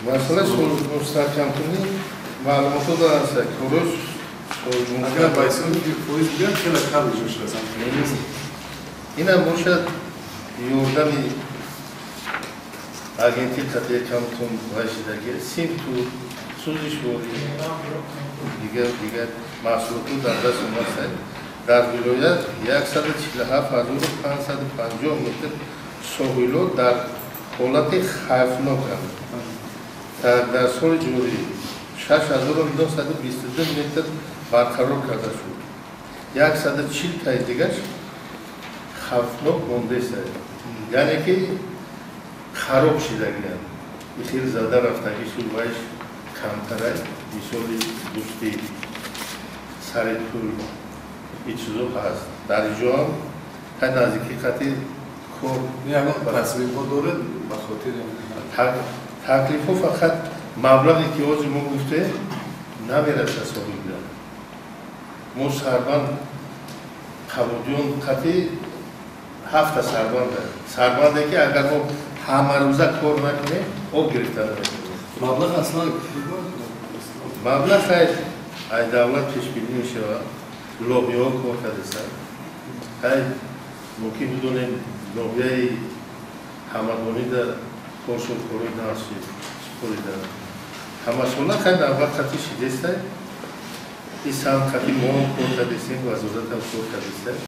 Масъалаи мустаҳкамкунӣ маълумотҳо доранд, корҳои. Агар ба ҳисоби фоиз бигӯям, хеле кам иҷро шудааст. Инам бошад, ёрдами агентӣ қатъия камтун вайшидаги симту сӯзишворӣ, дигар дигар маҳсулотҳо дар даст омадааст. Дар вилоят 147 550 метр соҳилҳо дар ҳолати хавфноканд. Дар соли ҷорӣ 6922 метр барқарор карда шуд, 140 таи дигаш хавфнок мондааст, яъне ки хароб шидагианд, ихел зада рафтагӣ вайш камтарай. Мисоли Дӯстӣ, Сари Кӯл, ин чизо ҳаст. Дар инҷоам тай наздикӣ қати кор. Ягон тасвирҳо доред ба хотири? Таклифҳо, фақат маблағе ки ҳозир мо гуфтем, намераса. Соҳибда мо сарбанд Қабудиён қати ҳафта сарбанда, сарбанде ки агар мо ҳамарӯза кор накунем, об гирифта наметавонем. Маблағ аслан? Маблағ ай давлат пешбинӣ мешавад, лобиҳо кор кардастанд. Ай мумкин бидонем, ноҳияи Ҳамадонида коршон корои нақши супорида ҳамасола хай навбат қати шидестай. Ин самт қати мо кор кардастем, вазоратам кор кардастем.